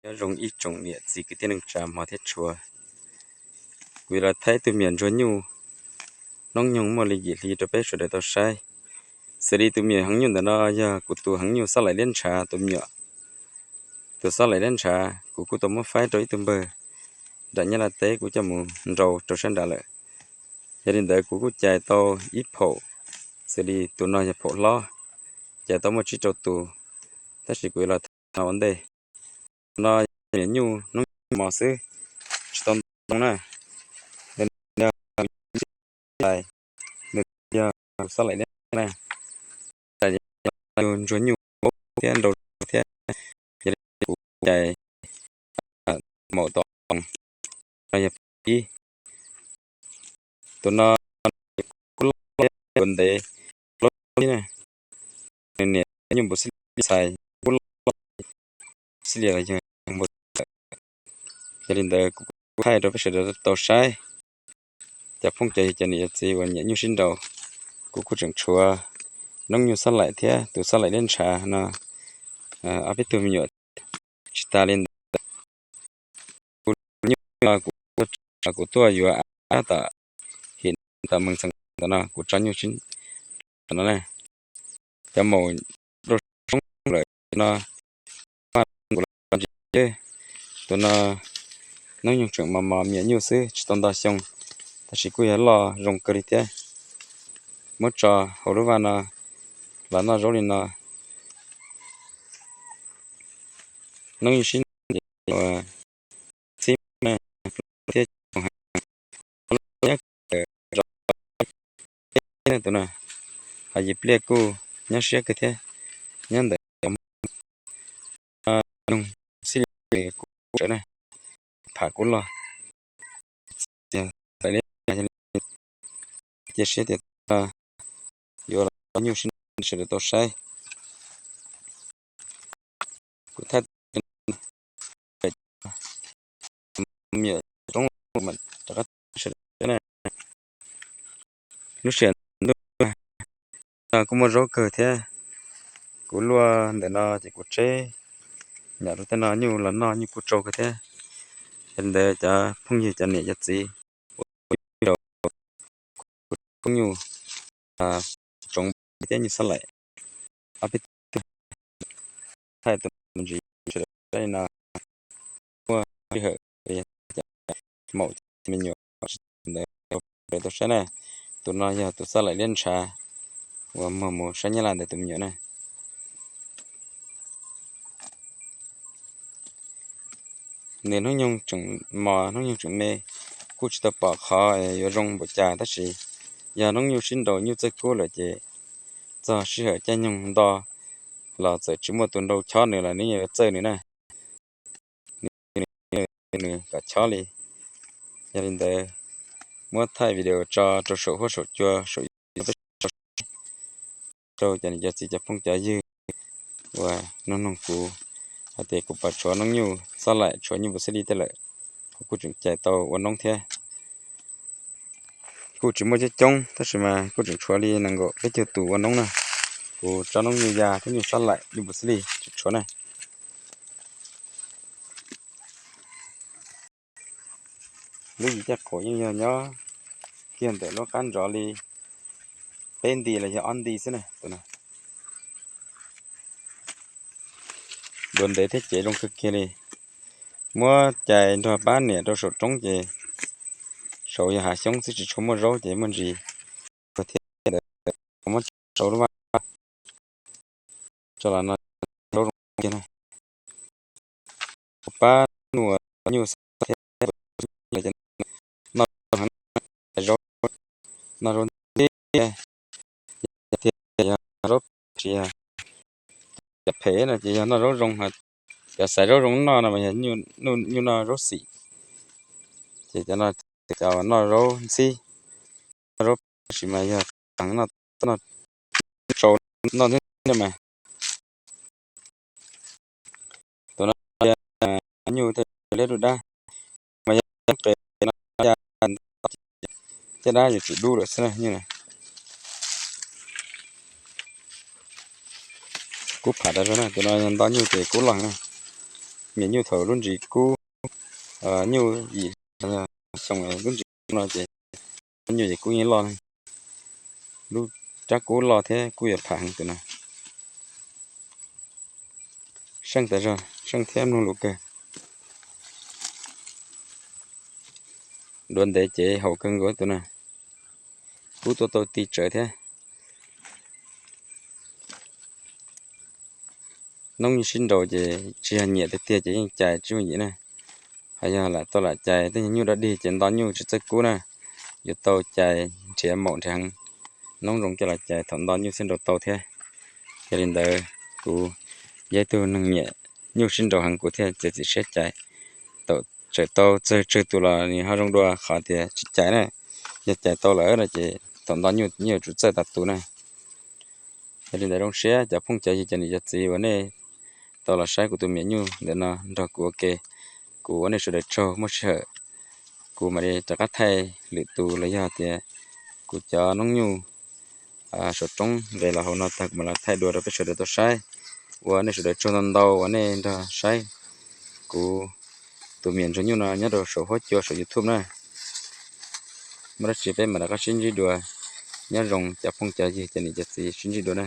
Nyob zoo ib tsoom niam txiv kwv tij neej tsa hmov thiab tshua, kuv yuav los thaij ib tug me nyuam ntsuag nyuj hnub nyoog muaj li yim hli rau peb sawv daws tau saib. Xws li tus me nyuam heev nyuj ntawm no yog kuv tus heev nyuj xab laim liab ntshav tus me nyuam. Tus xab laim liab ntshav kuv kuj tau muab faib rau ib tug npawg nram Nyab Laj teb kuv coj mus nrau rau sab nrad lawm. Yog li ntawd kuv kuj cais tau ib phaum, xws li tus no yog phaum hlob, cais tau muaj tsib rau tus, tab sis kuv yuav los thaij no ua ntej. No yog me nyuam nyuj hnub nyoog mos xwb, tsis tau ntau zoo na. Nws yog xab laim liab na, yog ntsuag nyuj thiab nrau thiab, yog li kuv cais maum tom no yog ib. Tus no kuj loj thiab ua ntev loj thiab na. Nws niam nyuj npus xib li txhais kuj loj xib li los yog npus. Yog li ntawd kuv kuj thaij rau peb sawv daws tau saib. Cov phooj cov ywg cov niam cov txiv uas nyiam nyuj sib nraus, kuv kuj tseem tshuav noob nyuj xab laim thiab tus xab laim liab ntshav no ob peb tug me nyuam. Tsis tas li ntawd, kuv nyuj no kuv tuaj yuav ab tom him tom mees xeem ntawm no kuv tso nyuj sib no na. Cov maum rau soob lawm no, kuv los ntsis, tus no noob nyoog tseem mos mos me nyuam nyuj xwb tsis tau nto xyoo, tab sis kuj yog loj zoo kawg li thiab. Muab tso hauv lub vaj no los noj zaub li no. Noob nyuj sib nraus ces txhib thiab nyob tus no, ho yim pliaj kuj nyob siab kawg thiab. Nyob ntawm cov noog xib li kuj sawv na, pham kuj loj. Cia siab tias yuav los nyuj sib sawv daws tau saib. Kuv thaij me nyuam roob rov qab sawv daws na. Lub sij hawm ntuj no kuj muaj zaub kawg thiab. Kuv luaj ntawm no ces kuv tseb nyom rau tej no nyuj los noj nyuj kuj tsau kawg thiab. Yog li ntawd cov phooj ywg cov niam cov txiv ua rau kuv nyuj tsoov thiab nyuj xab laim ob peb tug thaij tus me ntsis sawv daws saib li no. Muaj sij hawm maum me nyuam ntawd tau saib na. Tus no yog tus xab laim liab ntshav uas muag mus sab Nyab Laj ntawd tus me nyuam na. Nws hnub nyoog tseem mos hnub nyoog tseem me, kuj tsis tau pom qhov yuav zoo npaum cas tab sis yog hnub nyoog sib nraus nyuj txawj kub lawm ces txog sij hawm caij nyoog nto los txawm tsis muaj tus nrau chob nws los nws yeej yuav txawj nws na. Nws kom chob li. Yog li ntawd muab thaij video tso rau saum huab saum cua saum YouTube rau cov niam cov txiv cov phooj cov ywg uas nug nug kuv hais tias kuv puas tshuav noob nyuj xab laim tshuav nyuj npus xib li tej lawm. Kuv kuj tseem cais tau ua noob thiab. Kuj tsis muaj coob coob tab sis mas kuj tseem tshuav li nees nkaum peb caug tus ua noob na. Kuv tsob noob nyuj ya thiab nyuj xab laim nyuj npus xib li tseem tshuav na. Lub yim caj qaum yeej yog nyob kiag ntawm lub qab ntsov li peb nti los yog ob nti xwb na. Tus no dua ntev thiab cev zoo kawg kiag li. Muab cais nrog pab niam rau saum roob ces saud yog hav xyoob xwb tsis tshua muaj zaub ces muaj ntsis thiab ntawd. Kuv muab sau lub vaj tso los no zaub zoo kiag na. Kuv pab nuj nyuj xab thiab noj zaub, noj zaub ntxim, yog thiaj yog zaub tsis yog cov phem no ces yog noj zaub zoo, cov xaiv zaub zoo noj no mas yog nyuj noj zaub xim, ces cov no cov noj zaub ntxhib, noj zaub tab sis mas yog tseem noj, noj sau, noj ntxhib mas. Tus no nyuj tej liab dub dab, mas yog qe no ya, caj dab yuav tsum dub lawm xwb na nyuj na. Kub pham tas zog na, tus no yog nto nyuj ces kub loj na. mias nyuj thaum lub ntsis kub, nyuj yim xyoo lub ntsis kub no ces lub nyuj ces kub yeej loj ne. Lub rab kub loj thiab kub yuav pham heev tus no. Seej tas zog, seej thiab mloog lus kawg. Duav ntev ces haum kawg nkaus tus no. Kub tuaj tau ti tsawv thiab. Noob nyuj sib nraus ces tsis yog nyiam tiag tiag ces yeej cais tsis muaj yim na. Hos yog lam tau lam cais tej nyuj dog dig ces nto nyuj tsis txawj kub na, yuav tau cais nrhiav maum nrhiav heev. Noob zoo coj los cais thaum nto nyuj thiaj nraus tau thiab. Yog li ntawd kuv yog ib tug neeg nyiam nyuj sib nraus heev kuv thiaj txiav txim siab cais. Thaum tseem tau tsawg tsawg tus los nws ho zoo dua qhov tias tsis cais na. Yog cais tau lawm no ces thaum nto nyuj yeej yuav tsum txawj tas tus na. Yog li ntawd zoo siab cov phooj cov ywg cov niam cov txiv uas nej tau los saib kuv tus miam nyuj ntawm no nrog kuv ua ke. Kuv ua nej sawv daws tsaug, muaj sij hawm kuv mam li rov qab thaij lwm tus los yog tias kuv cov noob nyuj saum roob nqes los hauv no tag kuv mam los thaij dua rau peb sawv daws tau saib. Ua nej sawv daws tsaug ntau ntau uas nej nrog saib kuv tus miam ntsuag nyuj no nyob rau saum huab cua saum YouTube na. Muaj dab tsi peb mam rov qab sib ntsib dua. Nyob zoo cov phooj cov ywg cov niam cov txiv, sib ntsib dua na.